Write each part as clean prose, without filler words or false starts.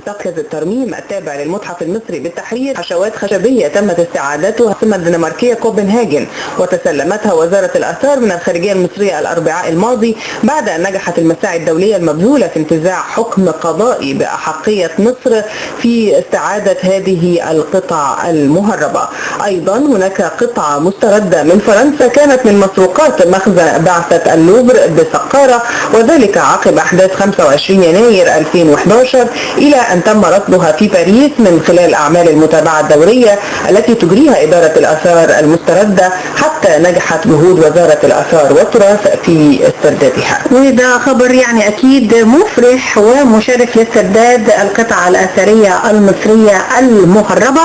مركز الترميم التابع للمتحف المصري بالتحرير حشوات خشبية تمت استعادتها العاصمة الدنماركية كوبنهاجن، وتسلمتها وزارة الآثار من الخارجية المصرية الأربعاء الماضي بعد أن نجحت المساعي الدولية المبذولة في انتزاع حكم قضائي بأحقية مصر في استعادة هذه القطع المهربة. أيضا هناك قطعة مستردة من فرنسا كانت من مسروقات مخزن بعثة اللوفر بسقارة، وذلك عقب أحداث 25 يناير 2011، إلى أن تم رصدها في باريس من خلال أعمال المتابعة الدورية التي تجريها إدارة الآثار المستردة، حتى نجحت جهود وزارة الآثار والتراث في استردادها. وده خبر يعني أكيد مفرح ومشرف لاسترداد القطع الأثرية المصرية المهربة.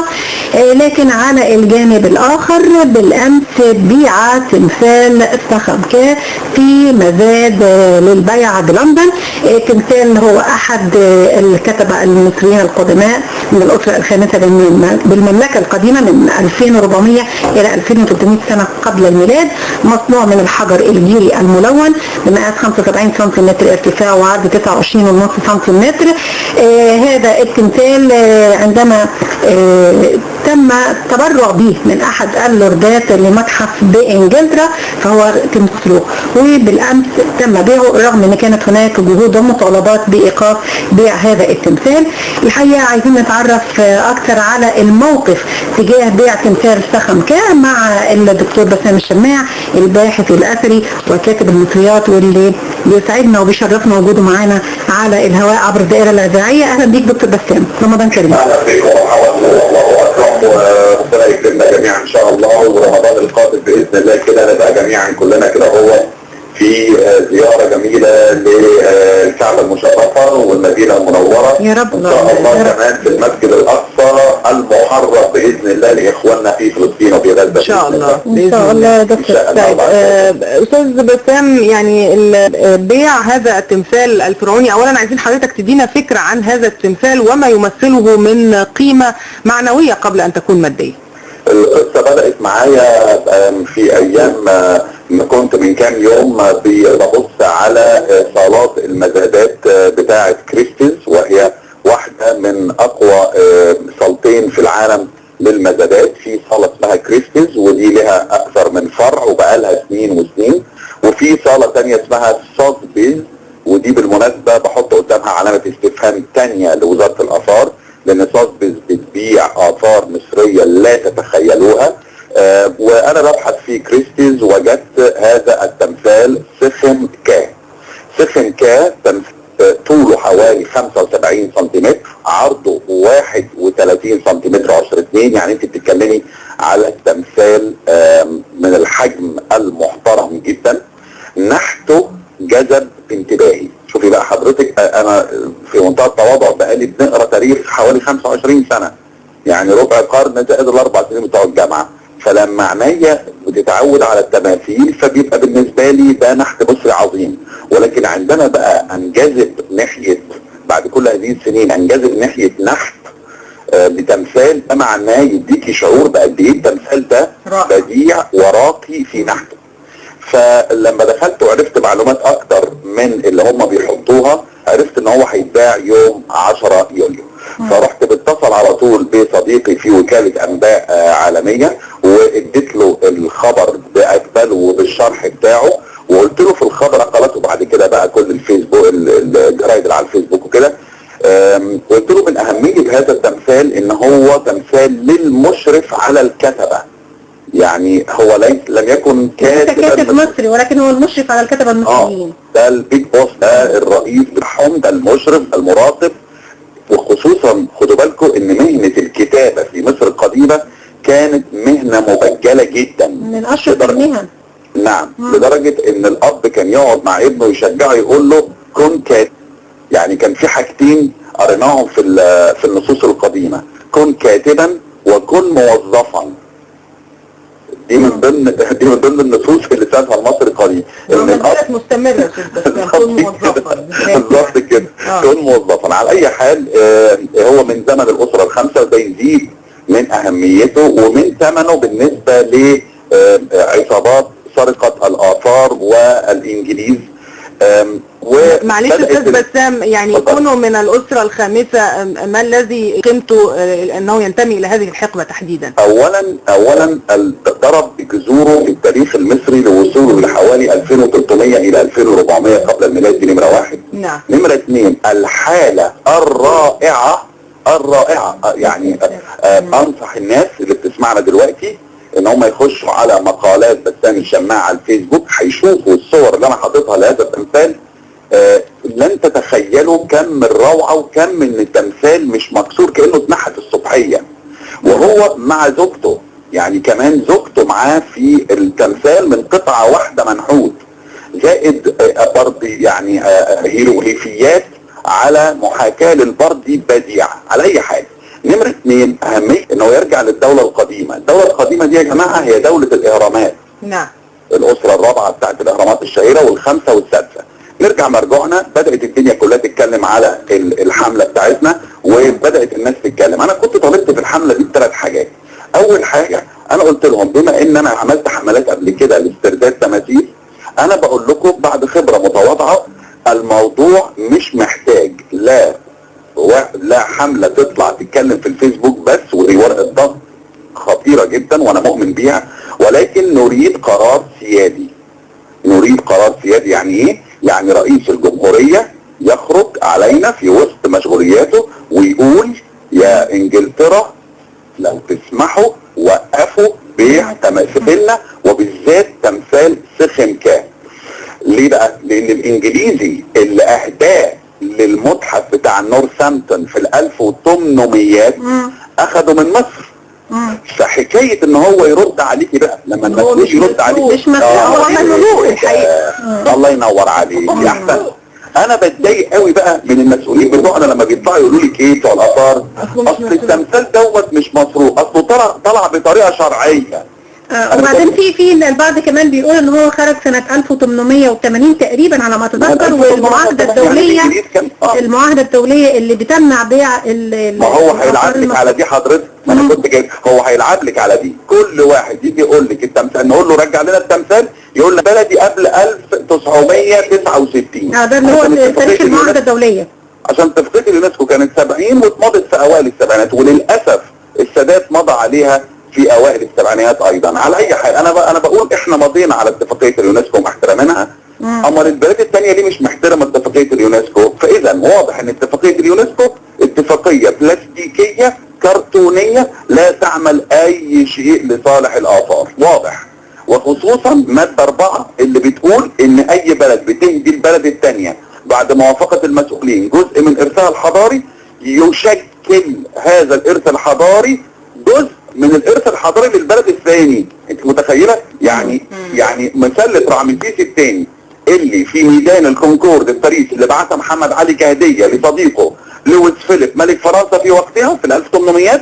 لكن على الجانب الآخر، بالأمس بيع تمثال سخمكا في مزاد للبيع بلندن. تمثال هو أحد الكتبة المصريين القدماء من الأسرة الخامسة بالمملكة القديمة من 2400 إلى 2300 سنة قبل الميلاد، مصنوع من الحجر الجيري الملون بمقاس 75 سنتيمتر ارتفاع وعرض 29.5 سنتيمتر. هذا التمثال عندما تم التبرع به من أحد اللوردات لمتحف بإنجلترا فهو تمثله، وبالأمس تم بيعه رغم أن كانت هناك جهود ومطالبات بإيقاف بيع هذا التمثال. الحقيقة عايزين نتعرف أكثر على الموقف تجاه بيع تمثال سخمكا مع الدكتور بسام الشماع، الباحث الأثري وكاتب المصريات، واللي بيسعدنا وبيشرفنا وجوده معانا على الهواء عبر الدائرة الإذاعية. أهلا بيك دكتور بسام، رمضان كريم. أهلا بيك الله أكرم، وربنا يكرمنا جميعا إن شاء الله، ورمضان القادم بإذن الله كده نبقى جميعا كلنا كده هو في زيارة جميلة للكعبة المشرفة والمدينة المنورة يا رب، إن شاء الله كمان في المسجد الأقصى المحرر بإذن الله لإخواننا في فلسطين وفي غزة إن شاء الله. إن شاء الله يا دكتور. طيب أستاذ بسام، يعني بيع هذا التمثال الفرعوني، أولا عايزين حضرتك تدينا فكرة عن هذا التمثال وما يمثله من قيمة معنوية قبل أن تكون مادية. القصة بدأت معايا في أيام ما كنت من كام يوم ببص على صالات المزادات بتاعة كريستيز، وهي واحدة من أقوى صالتين في العالم للمزادات. في صالة اسمها كريستيز ودي لها أكثر من فرع وبقالها سنين وسنين، وفي صالة تانية اسمها سوزبيز، ودي بالمناسبة بحط قدامها علامة استفهام تانية لوزارة الآثار، لأن سوزبيز بتبيع آثار مصرية لا تتخيلوها. وأنا ببحث في كريستيز وجدت هذا التمثال سخمكا. سخمكا طوله حوالي 75 سنتيمتر، عرضه 31 سنتيمتر 10 2، يعني انت بتتكلمي على التمثال من الحجم المحترم جدا. نحته جذب انتباهي. شوفي بقى حضرتك، انا في منتهى التواضع بقالي بنقرا تاريخ حوالي 25 سنة، يعني ربع قرن زائد ال4 سنين بتوع الجامعة، فلما عينيا بتتعود على التماثيل فبيبقى بالنسبة لي ده نحت مصري عظيم. ولكن عندما بقى انجذب ناحية بعد كل هذه السنين انجذب ناحية نحت لتمثال، ده معناه يديكي شعور بقد ايه التمثال ده بديع وراقي في نحته. فلما دخلت وعرفت معلومات اكتر من اللي هم بيحطوها، عرفت ان هو هيتباع يوم 10 يوليو. فرحت بتصل على طول بصديقي في وكالة انباء عالمية، واديت له الخبر باكمله وبالشرح بتاعه، وقلت له في الخبر قالته بعد كده بقى كل الفيسبوك، الجرايد اللي على الفيسبوك وكده. قلت له من اهمية هذا التمثال ان هو تمثال للمشرف على الكتبة، يعني هو ليس لم يكن كاتب كاتب مصري، ولكن هو المشرف على الكتبة المصريين. ده ال big boss، ده الرئيس بتاعهم، ده المشرف، ده المراقب. وخصوصا خدوا بالكم ان مهنة الكتابة في مصر القديمة كانت مهنة مبجلة جدا، من اشرف المهن. نعم. لدرجة ان الاب كان يقعد مع ابنه يشجعه يقول له كن كاتب. يعني كان في حاجتين قريناهم في النصوص القديمة: كن كاتبا وكن موظفا. دي من ضمن النصوص اللي سابها المصري القديم. ان الاب مستمرة كن موظفا. بالظبط كده، كن موظفا. على اي حال هو من زمن الاسرة الخامسه، وده يزيد من اهميته ومن ثمنه بالنسبة لعصابات سرقه الاثار والانجليز. معلش استاذ بسام، يعني كونه من الاسرة الخامسة، ما الذي قيمته انه ينتمي الى هذه الحقبة تحديدا؟ اولا ضرب بجذوره في التاريخ المصري لوصوله لحوالي 2300 الى 2400 قبل الميلاد، دي نمره واحد. نعم. نمره اثنين، الحالة الرائعة الرائعة، يعني انصح الناس اللي بتسمعنا دلوقتي ان هم يخشوا على مقالات بسام الشماع على الفيسبوك، هيشوفوا الصور اللي انا حاططها لهذا التمثال. لن تتخيلوا كم الروعة وكم ان التمثال مش مكسور، كانه اتنحت الصبحية، وهو مع زوجته، يعني كمان زوجته معاه في التمثال من قطعه واحدة منحوت، زائد بردي، يعني هيروغليفيات على محاكاة للبردي بديعه على اي حاجة. نمره اثنين، اهمية انه يرجع للدولة القديمة. الدولة القديمة دي يا جماعة هي دولة الاهرامات. نعم. الاسرة الرابعة بتاعت الاهرامات الشهيرة والخامسة والسادسه. نرجع مرجعنا، بدات الدنيا كلها تتكلم على الحملة بتاعتنا، وبدات الناس تتكلم. انا كنت طالبت في الحملة دي بثلاث حاجات. اول حاجة انا قلت لهم بما ان انا عملت حملات قبل كده لاسترداد تماثيل، انا بقول لكم بعد خبره متواضعة الموضوع مش محتاج لا حمله تطلع تتكلم في الفيسبوك بس، ودي ورقة ضغط خطيرة جدا وانا مؤمن بيها، ولكن نريد قرار سيادي. نريد قرار سيادي يعني ايه؟ يعني رئيس الجمهورية يخرج علينا في وسط مشغولياته ويقول يا انجلترا لو تسمحوا وقفوا بيع تماثيلنا، وبالذات تمثال سخنكا. ليه بقى؟ لان الانجليزي اللي اهداه للمتحف بتاع نورثامبتون في 1800 اخده من مصر. فحكايه ان هو يرد عليكي بقى لما المسؤول يرد عليكي مش مسؤول، هو مسؤول الحقيقة. الله ينور عليك يا احسن. انا بتضايق قوي بقى من المسؤولين بتوعنا لما بيطلعوا يقولوا لك ايه بتوع الاثار، اصل التمثال دوت مش مسروق، اصله طلع بطريقة شرعية. وبعدين في البعض كمان بيقول ان هو خرج سنة 1880 تقريبا على ما اتذكر، والمعاهده الدولية المعاهدة الدولية اللي بتمنع بيع ما هو هيلعب لك على دي حضرتك، ما انا كنت جاي، هو هيلعب لك على دي. كل واحد يجي يقول لك التمثال نقول له رجع لنا التمثال، يقول لك بلدي قبل 1969. ده اللي هو تاريخ المعاهدة الدولية. عشان تفتكر اليونسكو كانت 70 واتمضت في اوائل السبعينات، وللاسف السادات مضى عليها في اوائل السبعينيات ايضا. على اي حال انا بقول احنا مضينا على اتفاقية اليونسكو ومحترمينها، امال البلاد الثانية ليه مش محترمه اتفاقية اليونسكو؟ فاذا واضح ان اتفاقية اليونسكو اتفاقية بلاستيكيه كرتونيه لا تعمل اي شيء لصالح الاثار، واضح. وخصوصا مادة 4 اللي بتقول ان اي بلد بتهدي البلد الثانية بعد موافقة المسؤولين جزء من ارثها الحضاري، يشكل هذا الارث الحضاري جزء من الارث الحضاري للبلد الثاني. انت متخيله؟ يعني مسله رمسيس الثاني اللي في ميدان الكونكورد في باريس اللي بعتها محمد علي كهدية لصديقه لويس فيليب ملك فرنسا في وقتها في 1800،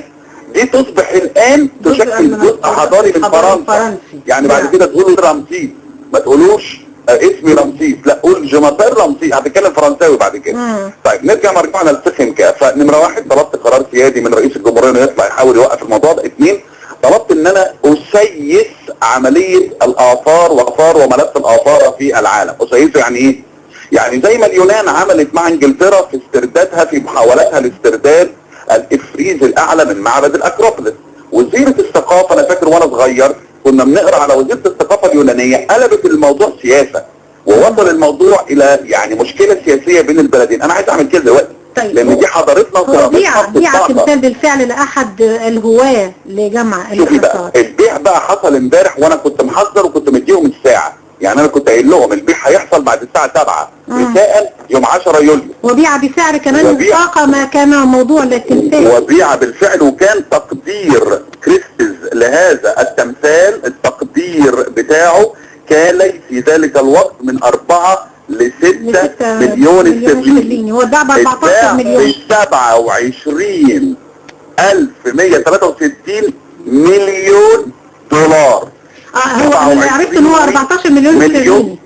دي تصبح الان تشكل جزء حضاري من فرنسا. يعني بعد كده تقولوا رمسيس، ما تقولوش اسمي رمسيس، لا قول je m'appelle رمسيس، هتتكلم فرنساوي بعد كده. طيب نرجع مرجعنا لسخنكا. فنمره واحد طلبت قرار سيادي من رئيس الجمهورية انه يطلع يحاول يوقف الموضوع ده. اثنين، طلبت ان انا اسيس عملية الاثار واثار وملف الاثار في العالم. اسيسه يعني ايه؟ يعني زي ما اليونان عملت مع انجلترا في استردادها، في محاولاتها لاسترداد الافريز الاعلى من معبد الاكروبوليس. وزيره الثقافة، انا فاكر وانا صغير كنا بنقرا على وزيره الثقافة اليونانية، قلبت الموضوع سياسة ووصل الموضوع الى يعني مشكلة سياسية بين البلدين. انا عايز اعمل كده دلوقتي. طيب لان دي حضارتنا وكرامتنا. بيع تمثال بالفعل لاحد الهواه لجمع شوفي بقى البيع بقى حصل امبارح، وانا كنت محذر وكنت مديهم الساعة، يعني انا كنت قايل لهم البيع هيحصل بعد الساعة 7 مساء يوم 10 يوليو، وبيع بسعر كمان فاق ما كان موضوع للتمثال، وبيع بالفعل. وكان تقدير كريستيز لهذا التمثال، التقدير بتاعه كان في ذلك الوقت من 4 ل 6 مليون استرليني، هو اتباع ب 14 مليون، ب 27163 مليون دولار. هو انا عرفت ان هو 14 مليون استرليني،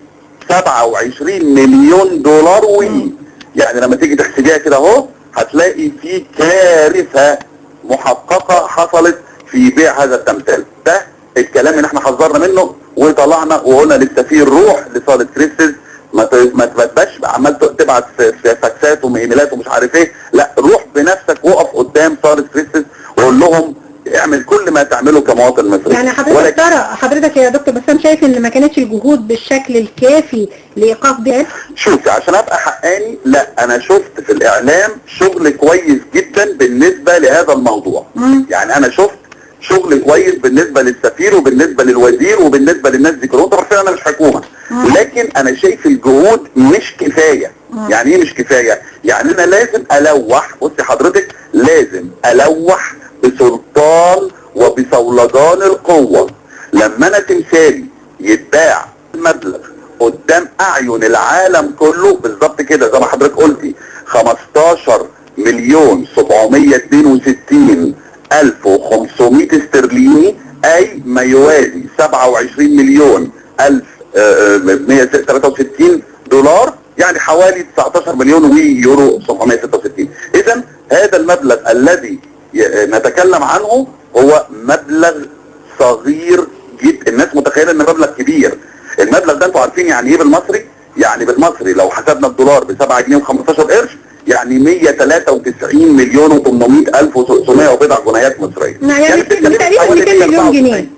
27 مليون دولار. يعني لما تيجي تحسبيها كده اهو هتلاقي في كارثة محققة حصلت في بيع هذا التمثال. ده الكلام اللي احنا حذرنا منه وطلعنا وقلنا للسفير روح لصاله كريستيز ما تبقاش عمال تبعت فاكسات وايميلات ومش عارف ايه، لا روح بنفسك وقف قدام صالة كريستيز وقول لهم اعمل كل ما تعمله كمواطن مصري. يعني حضرتك ترى حضرتك يا دكتور بسام شايف ان ما كانتش الجهود بالشكل الكافي لايقاف ده؟ شوفي عشان ابقى حقاني، لا انا شفت في الاعلام شغل كويس جدا بالنسبة لهذا الموضوع. يعني انا شفت شغل كويس بالنسبة للسفير وبالنسبة للوزير وبالنسبة للناس دي كلهم، طبعا انا مش حكومة، لكن انا شايف الجهود مش كفاية. يعني ايه مش كفاية؟ يعني انا لازم الوح، بصي حضرتك، لازم الوح بسلطان وبصولجان القوة. لما انا تمثالي يتباع مبلغ قدام اعين العالم كله بالظبط كده زي ما حضرتك قلتي 15,762,500 استرليني، اي ما يوازي 27,163 دولار، يعني حوالي 19 مليون ويورو 766. اذا هذا المبلغ الذي نتكلم عنه هو مبلغ صغير جدا. الناس متخيله ان مبلغ كبير. المبلغ ده انتوا عارفين يعني ايه بالمصري؟ يعني بالمصري لو حسبنا الدولار ب 7 جنيه و15 قرش يعني 193,800,600 وبضع جنيهات مصرية. يعني تقريبا 200 مليون جنيه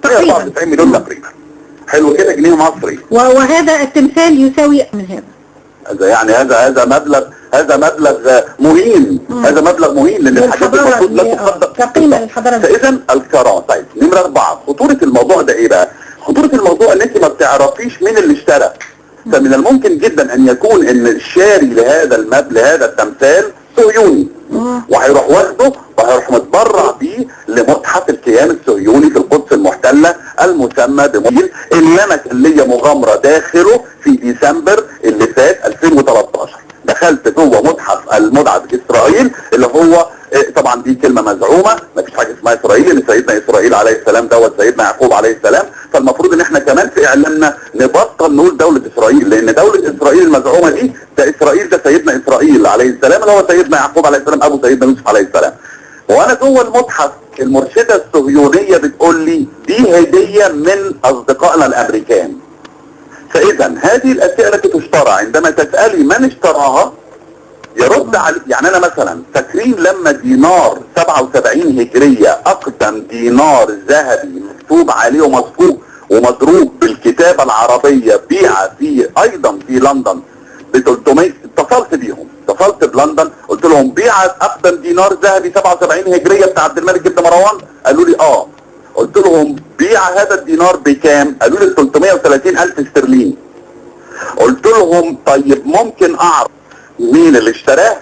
تقريبا، 94 مليون تقريبا. حلو كده، جنيه مصري. وهذا التمثال يساوي من هذا. هذا يعني هذا مبلغ، هذا مبلغ مهين، هذا مبلغ مهين لان الحاجات دي المفروض لا تقدر كقيمه للحضاره. فاذا الكرامة. طيب نمره 4، خطورة الموضوع ده ايه بقى؟ خطورة الموضوع ان انت ما بتعرفيش مين اللي اشترى. فمن الممكن جدا ان يكون ان الشاري لهذا المبلغ لهذا التمثال صهيوني، وهيروح واخده وهيروح متبرع بيه لمتحف الكيان الصهيوني في القدس المحتلة المسمى بمويل، اللي انا كان ليا مغامرة داخله في ديسمبر اللي فات 2013. دخلت جوه متحف المدعى باسرائيل اللي هو طبعا دي كلمة مزعومه، ما فيش حاجة اسمها اسرائيل، ان سيدنا اسرائيل عليه السلام دوت سيدنا يعقوب عليه السلام. فالمفروض ان احنا كمان في اعلامنا نبطل نقول دولة اسرائيل، لان دولة اسرائيل المزعومة دي ده اسرائيل، ده سيدنا اسرائيل عليه السلام اللي هو سيدنا يعقوب عليه السلام ابو سيدنا يوسف عليه السلام. وانا جوه المتحف المرشده الصهيونية بتقول لي دي هديه من اصدقائنا الامريكان. فاذا هذه الاشياء التي تشترى عندما تسالي من اشتراها يرد على، يعني انا مثلا فاكرين لما دينار 77 هجرية اقدم دينار ذهبي مكتوب عليه ومصفوق ومضروب بالكتابة العربية بيع في ايضا في لندن ب 300، اتصلت بيهم، اتصلت بلندن قلت لهم بيع اقدم دينار ذهبي 77 هجرية بتاع عبد الملك بن مروان، قالوا لي اه. قلت لهم بيع هذا الدينار بكام؟ قالوا لي 330 الف استرليني. قلت لهم طيب ممكن اعرف مين اللي اشتراه؟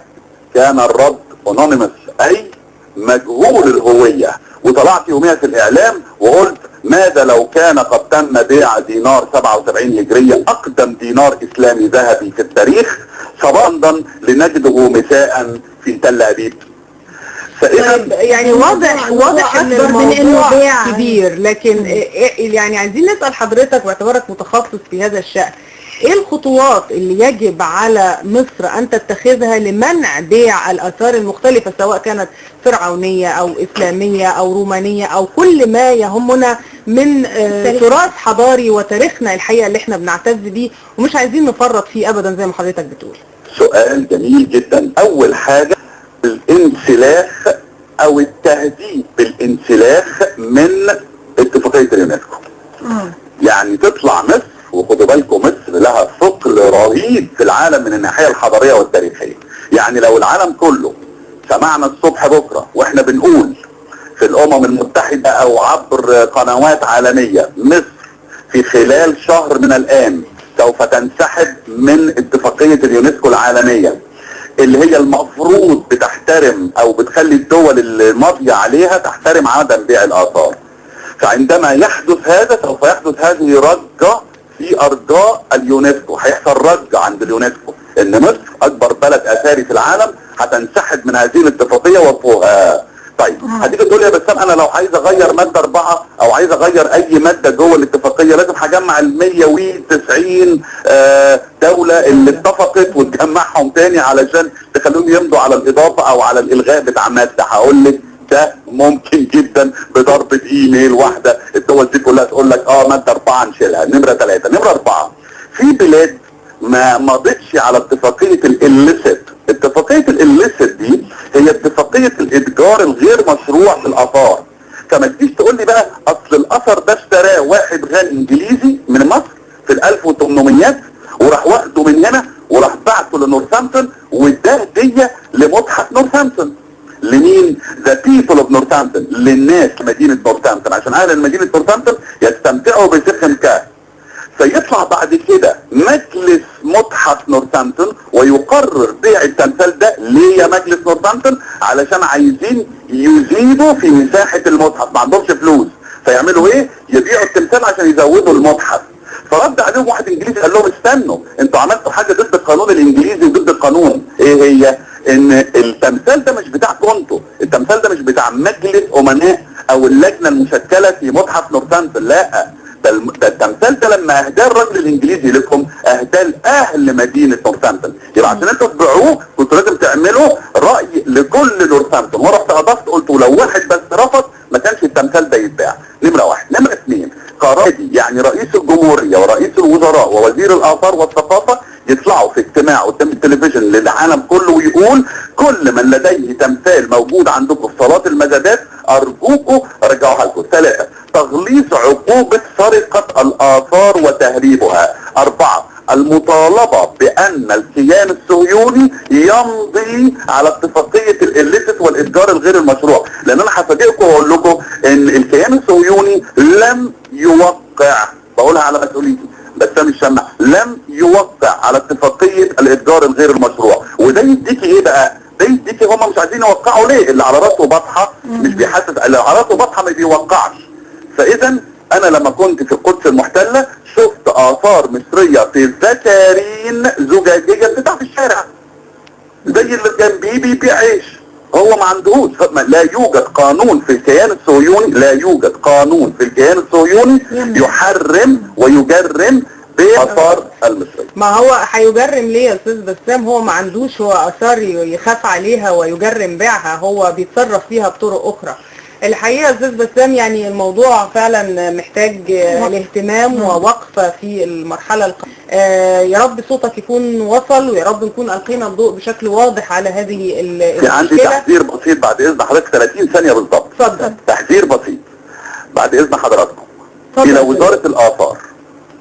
كان الرد anonymous اي مجهول الهوية. وطلعت يوميها في الاعلام وقلت ماذا لو كان قد تم بيع دينار 77 هجرية اقدم دينار اسلامي ذهبي في التاريخ صباحا لنجده مساء في تل ابيب. فإذا يعني واضح ان الموضوع كبير، لكن يعني عايزين نسأل حضرتك باعتبارك متخصص في هذا الشأن، ايه الخطوات اللي يجب على مصر ان تتخذها لمنع بيع الاثار المختلفة سواء كانت فرعونية او اسلامية او رومانية او كل ما يهمنا من تراث حضاري وتاريخنا الحقيقة اللي احنا بنعتز بيه ومش عايزين نفرط فيه ابدا زي ما حضرتك بتقول؟ سؤال جميل جدا. اول حاجة الانسلاخ او التهديد بالانسلاخ من اتفاقية اليونسكو. يعني تطلع مصر، وخدوا بالكم مصر لها ثقل رهيب في العالم من الناحية الحضارية والتاريخية. يعني لو العالم كله سمعنا الصبح بكرة واحنا بنقول في الامم المتحدة او عبر قنوات عالمية مصر في خلال شهر من الان سوف تنسحب من اتفاقية اليونسكو العالمية اللي هي المفروض بتحترم او بتخلي الدول الماضية عليها تحترم عدم بيع الاثار. فعندما يحدث هذا سوف يحدث هذه رجة في ارجاء اليونسكو، هيحصل رجة عند اليونسكو ان مصر اكبر بلد اثاري في العالم هتنسحب من هذه الاتفاقية وفوقها. طيب هتيجي تقول لي يا بسام انا لو عايز اغير مادة 4 او عايز اغير اي مادة جوه الاتفاقية لازم هجمع ال 190 دولة اللي اتفقت وتجمعهم تاني علشان تخليهم يمضوا على الاضافة او على الالغاء بتاع مادة. هقول لك ده ممكن جدا بضربة ايميل واحدة الدول دي كلها تقول لك مادة 4 نشيلها. نمرة 3، نمرة 4، في بلاد ما مضتش على اتفاقية ال illicit. اتفاقية ال illicit دي هي اتفاقية الاتجار الغير مشروع في الاثار. فما تجيش تقول لي بقى اصل الاثر ده اشتراه واحد غني انجليزي من مصر في ال 1800 وراح واخده من هنا وراح بعته لنورثامبتون وده هديه لمتحف نورثامبتون. لمين؟ the people of Northampton، للناس مدينة نورثامبتون، عشان اهل مدينة نورثامبتون يستمتعوا بسخم كا. فيطلع بعد كده مجلس متحف نورثامبتون ويقرر بيع التمثال ده. ليه يا مجلس نورثامبتون؟ علشان عايزين يزيدوا في مساحة المتحف، ما عندهمش فلوس، فيعملوا ايه؟ يبيعوا التمثال عشان يزودوا المتحف. فرد عليهم واحد انجليزي قال لهم استنوا، انتوا عملتوا حاجة ضد القانون الانجليزي وضد القانون. ايه هي؟ ان التمثال ده مش بتاعكم انتوا، التمثال ده مش بتاع مجلس امناء او اللجنة المشكلة في متحف نورثامبتون، لا، ده التمثال ده لما اهداه الراجل الانجليزي لكم اهداه لاهل مدينة نورثامبتون، يبقى عشان انتوا تبيعوه كنتوا لازم تعملوا راي لكل نورثامبتون. ورحت اضفت قلت ولو واحد بس رفض ما كانش التمثال ده يتباع. نمره واحد. نمره اثنين، قرار يعني رئيس الجمهورية ورئيس الوزراء ووزير الاثار والثقافة يطلعوا في اجتماع قدام التلفزيون للعالم كله ويقول كل من لديه تمثال موجود عندكم في صالات المزادات ارجوكم رجعوها لكم. ثلاثة، تغليظ عقوبة سرقة الآثار وتهريبها. أربعة، المطالبة بأن الكيان الصهيوني يمضي على اتفاقية ال illicit والإتجار الغير المشروع، لأن أنا هفاجئكم وأقول لكم إن الكيان الصهيوني لم يوقع، بقولها على مسؤوليتي بسام الشمع، لم يوقع على اتفاقية الإتجار الغير المشروع. وده يديكي إيه بقى؟ ده يديكي هم مش عايزين يوقعوا ليه؟ اللي على راسه بطحة مش بيحسس، اللي على راسه بطحة ما بيوقعش. فإذا أنا لما كنت في القدس المحتلة شفت آثار مصرية في فتارين زجاجية بتاع في الشارع، زي اللي جنبيه بيبيع عيش، هو ما عندهوش. لا يوجد قانون في الكيان الصهيوني، لا يوجد قانون في الكيان الصهيوني يحرم ويجرم بآثار المصرية. ما هو هيجرم ليه يا استاذ بسام؟ هو ما عندوش هو آثار يخاف عليها ويجرم بيعها، هو بيتصرف فيها بطرق أخرى. الحقيقة يا استاذ بسام يعني الموضوع فعلا محتاج الاهتمام ووقفة في المرحلة يا رب صوتك يكون وصل، ويا رب نكون ألقينا الضوء بشكل واضح على هذه المشكلة. في عندي تحذير بسيط بعد إذن حضرتك، 30 ثانية بالضبط. اتفضل. تحذير بسيط بعد إذن حضراتكم. إلى وزارة الآثار،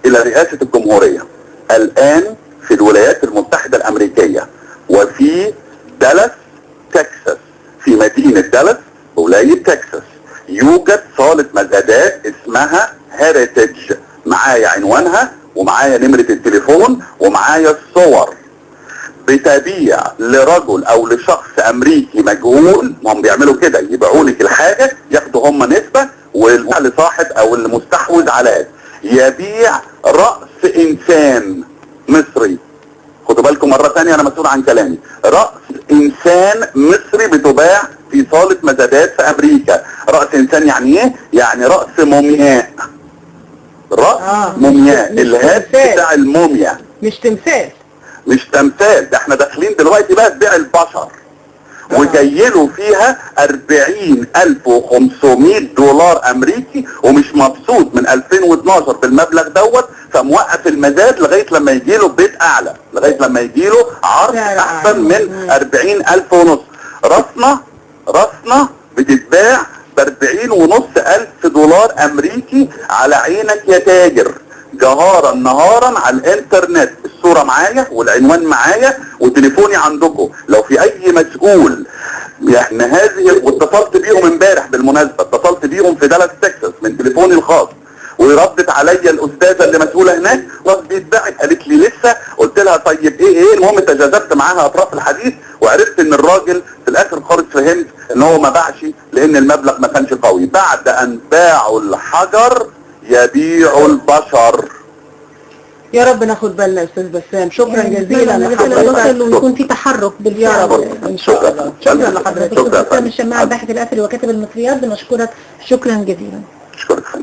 إلى رئاسة الجمهورية، الآن في الولايات المتحدة الأمريكية وفي دالاس تكساس، في مدينة دالاس ولاية تكساس، يوجد صالة مزادات اسمها هيريتج. معايا عنوانها ومعايا نمرة التليفون ومعايا الصور. بتبيع لرجل او لشخص امريكي مجهول، هم بيعملوا كده، يبيعوا لك الحاجة ياخدوا هم نسبة ولصاحب او المستحوذ على يبيع رأس انسان مصري. خدوا بالكم مرة ثانية، انا مسؤول عن كلامي. رأس انسان مصري بتباع في صالة مزادات في امريكا. رأس انسان يعني ايه؟ يعني رأس مومياء. رأس مومياء، الهاد بتاع الموميا، مش تمثال. مش تمثال، ده احنا داخلين دلوقتي بقى في بيع البشر. وجايله فيها 40,500 دولار امريكي، ومش مبسوط من 2012 بالمبلغ دوت، فموقف المزاد لغاية لما يجيله بيت اعلى، لغاية لما يجيله عرض احسن من 40,000 ونص. راسنا بتتباع ب 40,500 دولار امريكي على عينك يا تاجر، جهارا نهارا على الانترنت. الصورة معايا والعنوان معايا وتليفوني عندكم لو في اي مسؤول. يعني هذه، واتصلت بيهم امبارح بالمناسبة، اتصلت بيهم في دالاس تكساس من تليفوني الخاص، وردت عليا الاستاذة اللي مسؤولة هناك، قصدي اتباعت، قالت لي لسه. قلت لها طيب ايه؟ المهم تجاذبت معاها اطراف الحديث، وعرفت ان الراجل في الاخر خالص فهمت ان هو ما باعش لان المبلغ ما كانش قوي. بعد ان باعوا الحجر يبيعوا البشر. يا رب ناخد بالنا يا استاذ بسام. شكرا جزيلا لحضرتك، ويكون في تحرك بالفعل يا رب ان شاء الله. شكرا لحضرتك. شكرا بسام الشماع، الباحث الاثري وكاتب المصريات، بنشكرك شكرا جزيلا. شكرا.